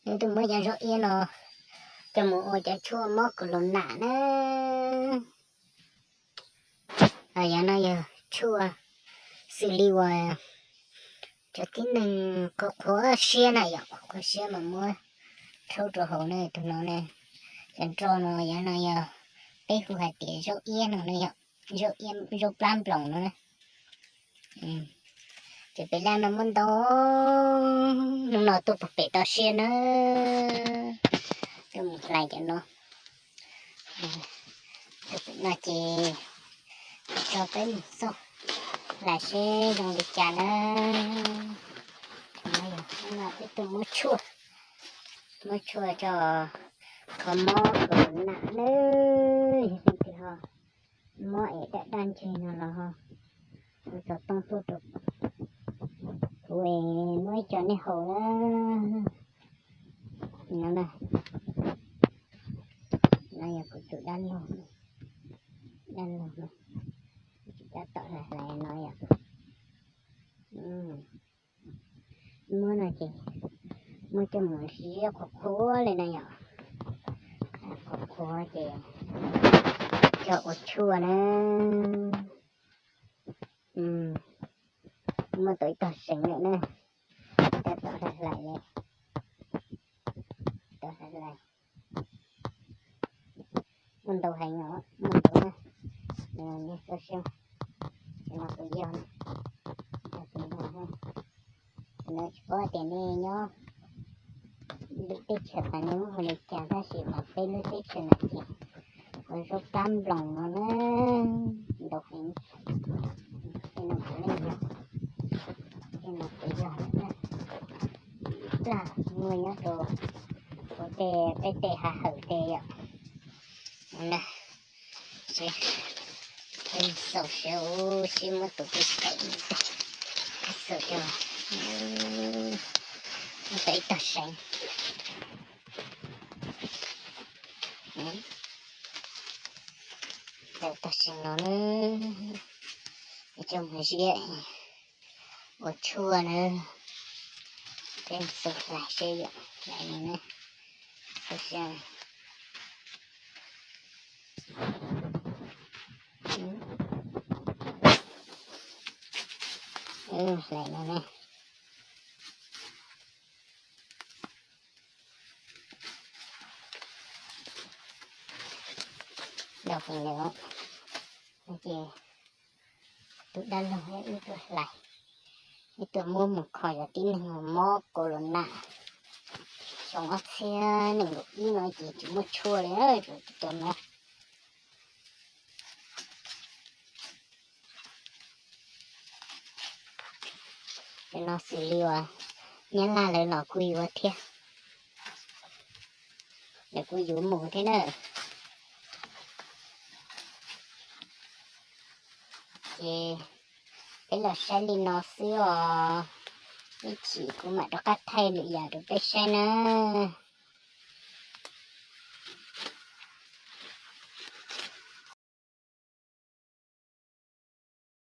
Nws tuaj muab cov zaub iab no coj mus ua cov tshuaj mob kaus los nam na. Yog no yog tshuaj xws li uas cov tib neeg qhuav qhuav siab na yom, qhuav qhuav siab mas muab rhaub rau haus ne, tus no ne. Cov nroj no yog no yog peb hu hais tias zaub iab no ne yom, zaub plab nploos no na. Ces pem laj no muab ntau, hnub no tuaj pem toj siab na, tuaj mus hlais cov no. Tuaj pem no ces tso peb mus xauj hlais seb zoo li cas na. Peb tuaj muab tshuaj, muab tshuaj tso kho mob kaus los nam na. Yog leej twg ho mob es daj daj ntseg no los ho hu xov tooj tuaj rau kuv es muab ib co nej haus na. No na, no yog kuv tus dab laug, dab laug no, tab tom hlais hlais no yom. Muab no ces muab coj mus ziab qhuav qhuav li no yom. Qhuav qhuav ces coj ua tshuaj na. Muab tau ib tog seev lawm na, tab tom hlais hlais li, tab tom hlais hlais. Muaj ntau heev os, muaj ntau na. Nej xauj seb, no kuv yog, no tsis paub tias nej nyob lub teb chaws pab nej muab hu li cas tab sis mas peb lub teb chaws no ces ua zaub plab nploos no na, ntau heev. Tej no kuv yog, tej no kuv yog na, plaj muaj nyob rau ua tej peb tej hav hawm tej yom. Xaus seb, seb muab tus peb tawm, xaus coj, muab tau ib tog seev, tau ib tog seev no na, coj mus ziab ua tshuaj na. Peb xaus hlais seb yom, hlais no na, xaus seb, hlais no na. Ntau heev lawm, ces tus dab laug wb tuaj hlais, wb tuaj muab mus kho cov tib neeg mob kaus los nam xyoo ob txhiab nees nkaum ib no ces tsis muaj tshuaj li, tsuas tus no. Cov no xws li uas Nyab Laj lawv los kuj yuav thiab, lawv kuj yuav mus thiab na. Ces peb los saib li no xwb os, ib chim kuv mam rov qab thaij lwm yam rau peb saib nawb.